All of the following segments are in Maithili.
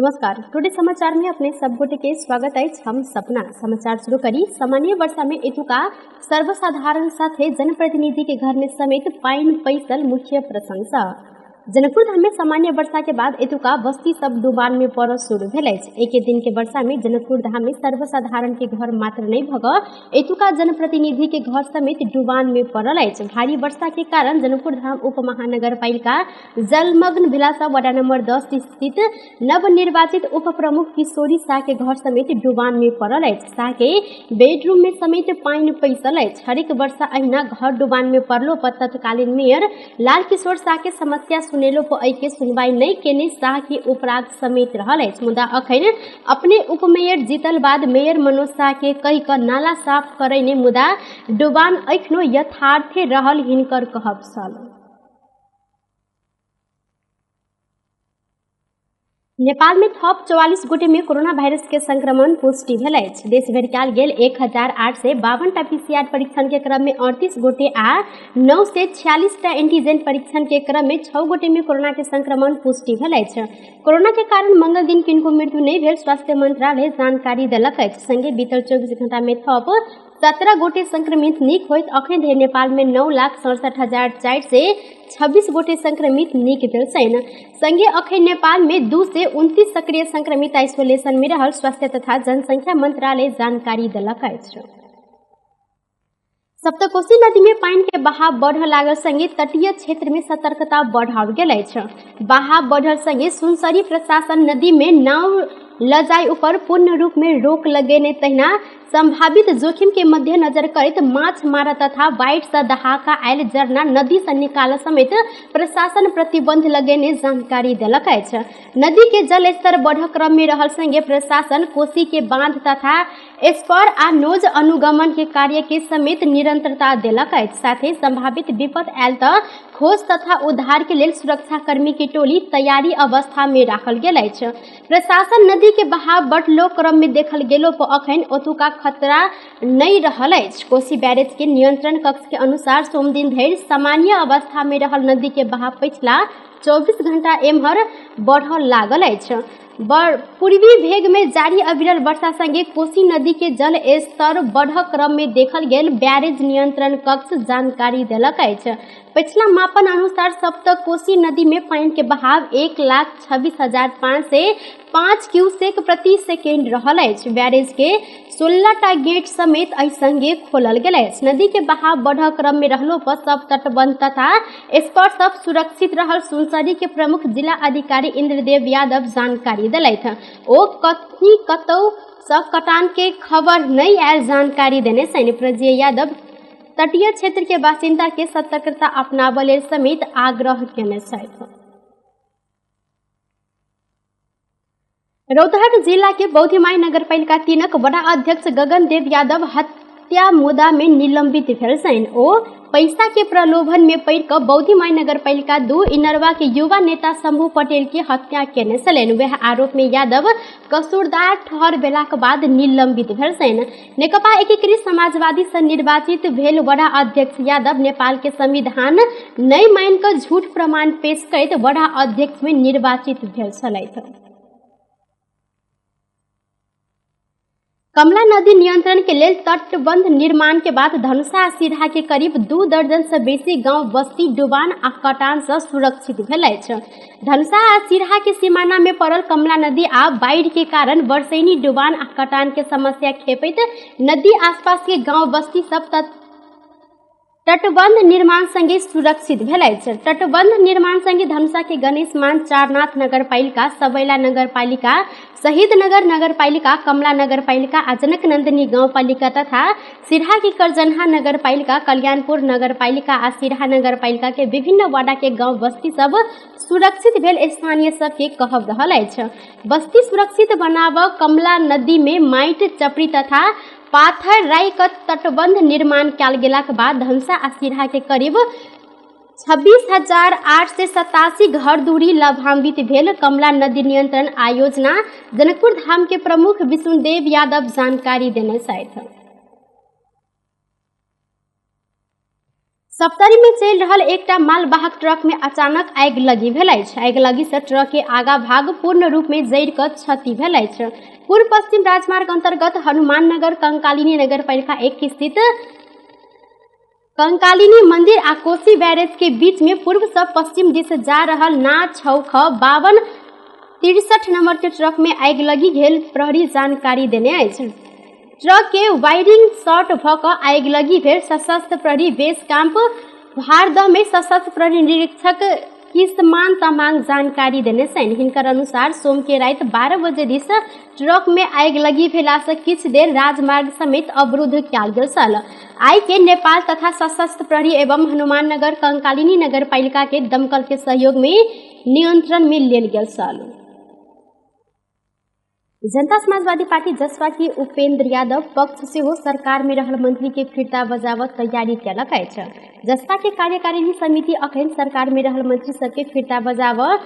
नमस्कार, टुडे समाचार में अपने सब गोटे के स्वागत है। हम सपना समाचार शुरू करी। सामान्य वर्षा में एतुका सर्वसाधारण साथे जनप्रतिनिधि के घर में समेत पाइन पैसल मुख्य प्रशंसा। जनकपुर धाम में सामान्य वर्षा के बाद एतुका बस्ती सब डुबान में पड़ल शुरू भेल अछि। एके दिन के वर्षा में जनकपुर धाम में सर्वसाधारण के घर मात्र नहीं भग एतुका जनप्रतिनिधि के घर समेत डुबान में पड़ल अछि। भारी वर्षा के कारण जनकपुर धाम उप महानगरपालिका जलमग्न भेला सँ वार्ड नंबर 10 स्थित नवनिर्वाचित उप प्रमुख किशोरी शाह के घर समेत डुबान में पड़ल अछि। शाह के बेडरूम में समेत पानि पैसल अछि। हरेक वर्षा अहिना घर डुबान में पड़लो पर तत्कालीन मेयर लाल किशोर शाह के समस्या सुनेलो पर के सुनवाई नहीं केने शाह के उपराग समेत रहल अछि। मुदा अखन अपने उपमेयर जीतल बाद मेयर मनोज शाह के कहि क नाला साफ करैने मुदा डुबान अखनो यथार्थे रहल हिनकर कहब छल। नेपाल में थप 44 गोटे में कोरोना वायरस के संक्रमण पुष्टि भेल अछि। देश भरि कयल गेल 1852 टा पीसीआर परीक्षण के क्रम में 38 गोटे आ 946 टा एंटीजन परीक्षण के क्रम में 6 गोटे में कोरोना के संक्रमण पुष्टि भेल अछि। कोरोना के कारण मंगल दिन किनको मृत्यु नहीं भेल स्वास्थ्य मंत्रालय जानकारी देलक अछि। संगे बीतल 24 घंटा में थप 17 गोटे संक्रमित नीक होइत अखन धरि नेपाल में 9,67,426 गोटे संक्रमित नीक भेल छनि। संगे अखन नेपाल में 229 सक्रिय संक्रमित आइसोलेशन में रहल स्वास्थ्य तथा जनसंख्या मंत्रालय जानकारी देलक अछि। सप्तकोशी नदी में पानि के बहाव बढ़ लागल संगे तटीय क्षेत्र में सतर्कता बढ़ाओल गेल अछि। बहाव बढ़ल संगे सुनसरी प्रशासन नदी में नाव ल जाय ऊपर पूर्ण रूप में रोक लगेने तहिना संभावित जोखिम के मद्देनजर करैत माछ मार तथा बाढ़ि से दहाका आयल जरना नदी से निकाल समेत प्रशासन प्रतिबंध लगेने जानकारी देलक अछि। नदी के जल स्तर बढ़ क्रम में रहल संगे प्रशासन कोसी के बांध तथा स्पर आ नोज अनुगमन के कार्य के समेत निरंतरता देलक अछि। साथ ही संभावित विपद आयल त खोज तथा उद्धार के लेल सुरक्षाकर्मी के टोली तैयारी अवस्था में राखल गेल अछि। प्रशासन नदी के बहाव बढ़लो क्रम में देखल गेलो पर अखन ओतुका खतरा नहीं रहल अछि। कोसी बैरेज के नियंत्रण कक्ष के अनुसार सोमदिन धरि सामान्य अवस्था में रहल नदी के बहाव पिछला 24 घंटा एम्हर बढ़ल लागल अछि। पूर्वी भेग में जारी अविरल वर्षा संगे कोसी नदी के जल स्तर बढ़ क्रम में देखल गेल बैरेज नियंत्रण कक्ष जानकारी देलक अछि। पिछला मापन अनुसार सप्तकोशी नदी में पानि के बहाव 1,26,505 क्यूसेक प्रति सेकेंड रहल अछि। बैरेज के 16 टा गेट समेत एहि संगे खोलल गेल अछि। नदी के बहाव बढ़ क्रम में रहलो पर सब तटबंध तथा स्पर सब सुरक्षित रहल सुनसरी के प्रमुख जिला अधिकारी इंद्रदेव यादव जानकारी देलथि। ओ कथी कतौ सँ कटान के खबर नहीं आयल जानकारी देने सैन्य प्रजय यादव तटीय क्षेत्र के बासिंदा के सतर्कता अपनाबय लेल समेत आग्रह केने छथि। रौतहट जिला के बौद्धिमाई नगरपालिका 3 वडा अध्यक्ष गगन देव यादव हत्या मुद्दा में निलंबित भेल छनि। ओ पैसा के प्रलोभन में पड़ि क बौद्धिमाई नगरपालिका 2 इनरवा के युवा नेता शंभू पटेल के हत्या केने छलनि। वएह आरोप में यादव कसूरदार ठहर भेलाक बाद निलंबित भेल छनि। नेकपा एकीकृत समाजवादी से निर्वाचित भेल वडा अध्यक्ष यादव नेपाल के संविधान नहीं मान क झूठ प्रमाण पेश करैत वडा अध्यक्ष में निर्वाचित भेल छलथि। कमला नदी नियंत्रण के लेल तटबंध निर्माण के बाद धनुषा आ सिरहा के करीब 2 दर्जन से बेसी गांव बस्ती डुबान आ कटान से सुरक्षित भेल अछि। धनुषा आ सिरहा के सीमाना में पड़ल कमला नदी आ बाढ़ि के कारण वर्षैनी डुबान आ कटान के समस्या खेपैत नदी आसपास के गांव बस्ती सब तटबंध निर्माण संगे सुरक्षित भेल अछि। तटबंध निर्माण संगे धनुषा के गणेशमान चारनाथ नगरपालिका, सबैला नगरपालिका, शहीदनगर नगरपालिका, कमला नगरपालिका आ जनकनंदिनी गाउँपालिका तथा सिरहा के करजनहा नगरपालिका, कल्याणपुर नगरपालिका आ सिरहा नगरपालिका के विभिन्न वार्ड के गाँव बस्ती सब सुरक्षित भेल स्थानीय सबके कहब रहल अछि। बस्ती सुरक्षित बनाब कमला नदी में माटि चपड़ी तथा पाथर राई क तटबंध निर्माण कयल गेलाक बाद धनुषा आ सिरहा के करीब 26,887 घर दूरी लाभान्वित भेल कमला नदी नियंत्रण आयोजना जनकपुर धाम के प्रमुख विष्णुदेव यादव जानकारी देने छथि। सप्तरी में चलि रहल एकटा मालवाहक ट्रक में अचानक आगि लगी भेल अछि। आगि लगी से ट्रक के आगा भाग पूर्ण रूप में जरि कऽ क्षति भेल अछि। पूर्व पश्चिम राजमार्ग अंतर्गत हनुमाननगर कंकालिनी नगरपालिका 1 स्थित कंकालिनी मंदिर आ कोसी बैरेज के बीच में पूर्व से पश्चिम दिस जा रहल ना 6 ख 52 63 नंबर के ट्रक में आगि लगी भेल प्रहरी जानकारी देने अछि। ट्रक के वायरिंग शॉर्ट भऽ कऽ आगि लगी भेल सशस्त्र प्रहरी बेस कैंप भारदह में सशस्त्र प्रहरी निरीक्षक किसमान तामाङ जानकारी देने छनि। हिनकर अनुसार सोम के राति 12 बजे दिस ट्रक में आगि लगी भेलासँ किछु देर राजमार्ग समेत अवरुद्ध कयल गेल छल। आइ के नेपाल तथा सशस्त्र प्रहरी एवं हनुमाननगर कंकालिनी नगरपालिका के दमकल के सहयोग में नियंत्रण में लेल गेल छल। जनता समाजवादी पार्टी जसपा के उपेंद्र यादव पक्ष सेहो सरकार में रहल मंत्री के फिर्ता बजाबऽ तैयारी केलक अछि। जसपा के कार्यकारिणी समिति अखन सरकार में रहल मंत्री सबके फिर्ता बजाबऽ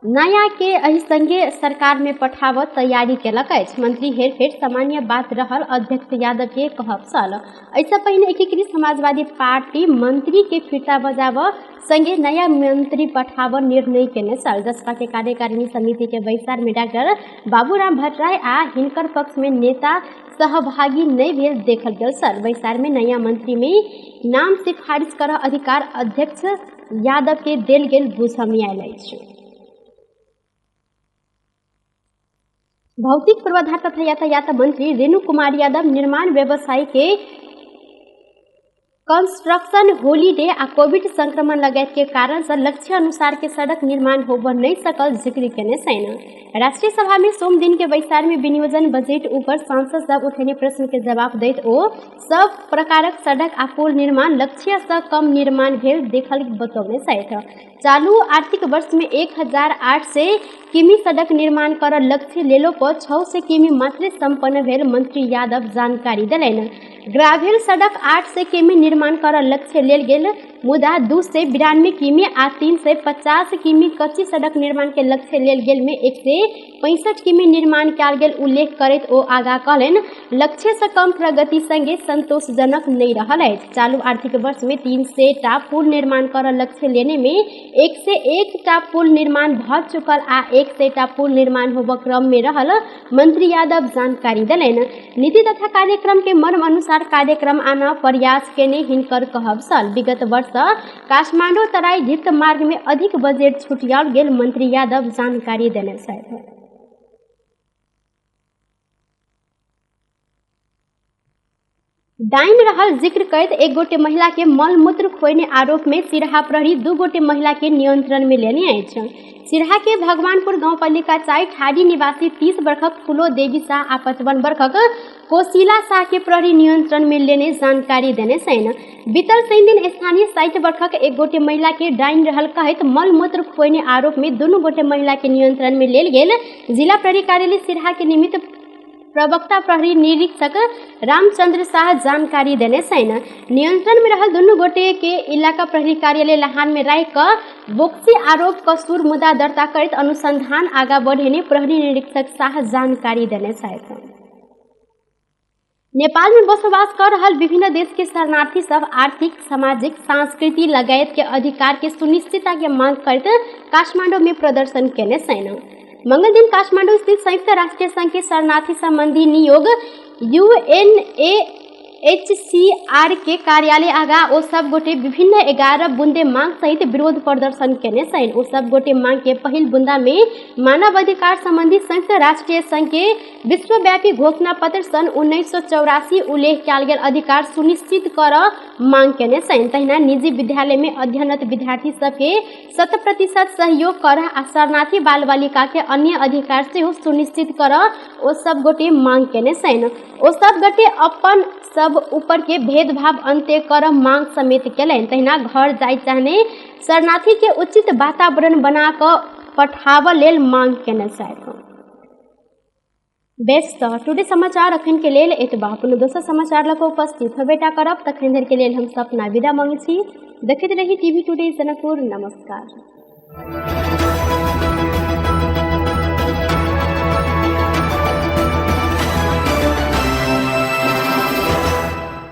नया के एहि संगे सरकार में पठाबऽ तैयारी केलक अछि। मंत्री हेरफेर सामान्य बात रहल अध्यक्ष यादव के कहब छल। एहिसँ पहिने एकीकृत समाजवादी पार्टी मंत्री के फिर्ता बजाबऽ संगे नया मंत्री पठाबऽ निर्णय केने छल। जसपा के कार्यकारिणी समिति के बैसार में डाक्टर बाबूराम भट्टराई आ हिनकर पक्ष में नेता सहभागी नहि भेल देखल गेल छल। बैसार में नया मंत्री में नाम सिफारिश करऽ अधिकार अध्यक्ष यादव के देल गेल बुझऽ में आयल अछि। भौतिक पूर्वाधार तथा यातायात मंत्री रेणु कुमार यादव निर्माण व्यवसायी के कंस्ट्रक्शन होलीडे आ कोविड संक्रमण लगायत के कारण से लक्ष्य अनुसार के सड़क निर्माण होबऽ नहीं सकल जिक्र केने छनि। राष्ट्रीय सभा में सोम दिन के बैसार में विनियोजन बजट ऊपर सांसद सब उठेने प्रश्न के जवाब दैत ओ सब प्रकारक सड़क आ पुल निर्माण लक्ष्य से कम निर्माण भेल देखल बतौने छथि। चालू आर्थिक वर्ष में 1800 किमी सड़क निर्माण कर लक्ष्य लेलो पर 600 किमी मात्र सम्पन्न भेल मंत्री यादव जानकारी देलनि। ग्राभेल सड़क 800 किमी निर्माण कर लक्ष्य लेल गेल मुदा 292 किमी आ 350 किमी कच्ची सड़क निर्माण के लक्ष्य लेल गेल में 165 किमी निर्माण कयल गेल उल्लेख करैत ओ आगा कहलनि लक्ष्य से कम प्रगति संगे संतोषजनक नहि रहल अछि। चालू आर्थिक वर्ष में 300 टा पुल निर्माण कर लक्ष्य लेने में 101 टा पुल निर्माण भऽ चुकल आ 100 टा पुल निर्माण होबऽ क्रम में रहल मंत्री यादव जानकारी देलनि। नीति तथा कार्यक्रम के मर्म अनुसार कार्यक्रम आना प्रयास केने हिनकर कहब छल। विगत वर्ष काठमांडू तराई धिप्त मार्ग में अधिक बजट छुटियाओल गेल मंत्री यादव जानकारी देने छथि। डाइन रहल जिक्र करैत एक गोटे महिला के मलमूत्र खोइने आरोप में सिरहा प्रहरी 2 गोटे महिला के नियंत्रण में लेने अछि। सिरहा के भगवानपुर गांवपालिका 4 ठाडी निवासी 30 वर्षक फूलो देवी शाह आ 55 वर्षक कोशिला शाह के प्रहरी नियंत्रण में लेने जानकारी देने छनि। बीतल शनि दिन स्थानीय 60 वर्षक एक गोटे महिला के डाइन रहल कहैत मलमूत्र खोइने आरोप में दुनू गोटे महिला के नियंत्रण में लेल गेल जिला प्रहरी कार्यालय सिरहा के निमित्त प्रवक्ता प्रहरी निरीक्षक रामचंद्र शाह जानकारी देने छनि। नियंत्रण में रहल दुनू गोटे के इलाका प्रहरी कार्यालय लहान में राखि कऽ बोक्सी आरोप कसूर मुद्दा दर्ता करैत अनुसंधान आगा बढ़ेने प्रहरी निरीक्षक शाह जानकारी देने छथि। नेपाल में बसोबास कर रहल विभिन्न देश के शरणार्थी सब आर्थिक, सामाजिक, सांस्कृतिक लगायत के अधिकार के सुनिश्चितता के मांग करैत काठमांडू में प्रदर्शन केने छनि। मंगल दिन काठमांडू स्थित संयुक्त राष्ट्र संघ के शरणार्थी संबंधी नियोग UNHCR के कार्यालय आगा ओ सब गोटे विभिन्न 11 बुंदे मांग सहित विरोध प्रदर्शन केने छनि। ओ सब गोटे मांग के पहिल बुंदा में मानव अधिकार संबंधी संयुक्त राष्ट्र संघ के विश्वव्यापी घोषणा पत्र सन 1984 उल्लेख कयल गेल अधिकार सुनिश्चित कर मांग केने छनि। तहिना निजी विद्यालय में अध्ययनरत विद्यार्थी सबके 100% सहयोग कर आ शरणार्थी बाल बालिका के अन्य अधिकार सेहो सुनिश्चित कर ओ सब गोटे मांग केने छनि। ओ सब गोटे अपन सब ऊपर के भेदभाव अंत्य कर मांग समेत केलनि। तहिना घर जाय चाहने शरणार्थी के उचित वातावरण बना कऽ पठाबऽ लेल मांग केने छथि। बेस तऽ टुडे समाचार अखन के लेल एतबा। कोनो दोसर समाचार लऽ कऽ उपस्थित होबेटा करब। तखन धरि के लेल हम सपना विदा मांगै छी। देखैत रही टीवी टुडे जनकपुर। नमस्कार।